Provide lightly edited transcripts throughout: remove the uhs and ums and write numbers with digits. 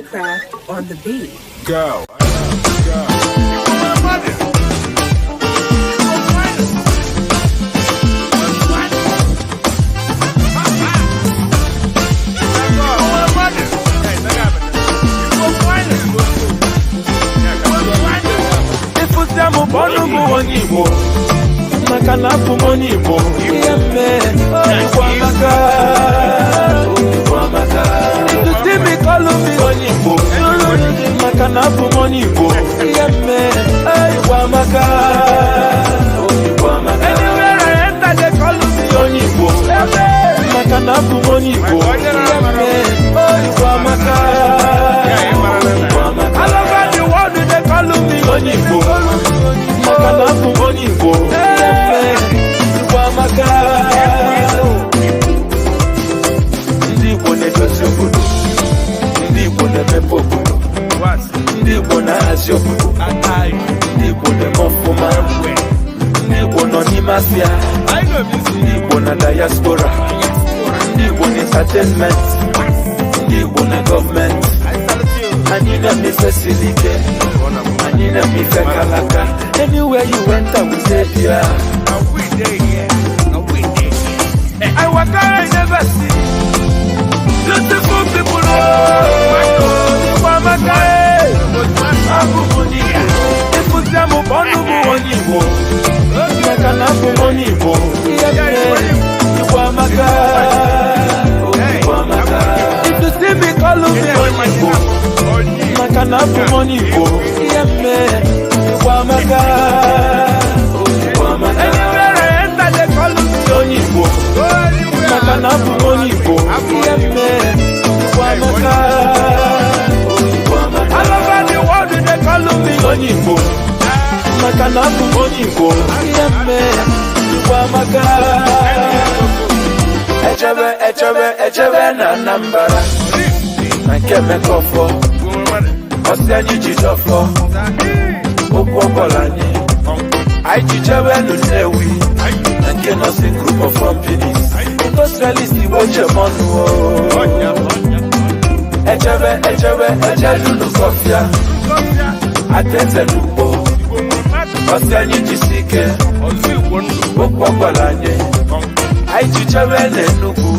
Mastercraft on the beat. Go. Onye maka na abụ m onye Igbo, ihe mme Igbo amaka, Igbo amaka. If you see me call me onye Igbo, maka na abụ m onye Igbo, ihe mme Igbo amaka, Igbo amaka. Anywhere I enter they call me onye Igbo, maka na abụ m onye Igbo, ihe mme Igbo amaka, Igbo amaka. All over the world they call me onye Igbo. Maka na abụ m onye Igbo, Igbo amaka. Ndị Igbo na-edozi obodo, ndị Igbo na-emepe obodo, ndị Igbo na-ahazi obodo, ndị Igbo na-eme ọfụma, ndị Igbo nọ n'ime afịa, ndị Igbo na diaspora, ndị Igbo na entertainment, ndị Igbo na gọọmenti. Anyị na-eme ife siri ike, anyị na-eme ife kalaka. Anywhere you enter, we say there. I waka I never see beautiful people. Oh, Igbo amaka, eh. Abụ m onye Igbo. Ịfụzie m bụ ọnụ bụ onye Igbo, maka na abụ m onye Igbo. Ihe mere Igbo amaka, Igbo amaka. If you see me call me onye Igbo, maka na abụ m onye Igbo. Ihe mere Igbo amaka, Igbo amaka. Anywhere I enter they call me onye Igbo, maka na abụ m onye Igbo. Ihe mere Igbo amaka, Igbo amaka. All over the world they call me onye Igbo, maka na abụ m onye Igbo. Ihe mere Igbo amaka. Echebe echebe echebe na Anambra, na nke Emeka ọfọ, ọsị anyị ji dọfọ, okwu ọbọla anyị anyị ji chebe nụ Nnewi, na nke Nursing Group of Companies, industrialist Igbo chemọnụ. Echebe echebe echedunu kọfịa atete n'ugbo, ọsị anyị jisi ike, okwu ọgbara anyị anyị ji chebe n'Enugu,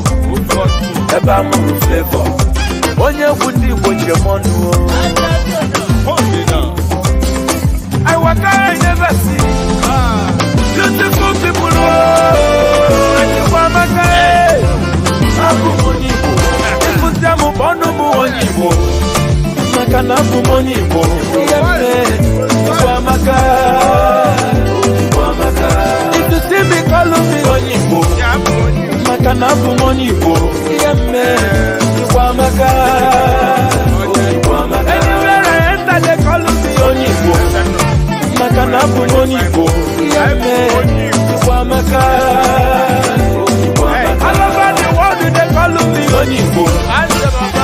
ebe a mụrụ Flavour, onye egwu ndị Igbo chemọnụ. I waka I never see beautiful people. Oh, Igbo amaka, eh. Abụ m onye Igbo. Ịfụzie m bụ ọnụ bụ onye Igbo, maka na abụ m onye Igbo. Ihe mere Igbo amaka, Igbo amaka. If you see me call me onye Igbo, maka na abụ m onye Igbo. Ihe mere Igbo amaka, Igbo amaka. Anywhere I enter they call me onye Igbo, maka na abụ m onye Igbo. Ihe mere Igbo amaka, Igbo amaka. All over the world they call me onye Igbo,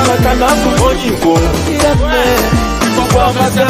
maka na abụ m onye Igbo. Ihe mere Igbo amaka.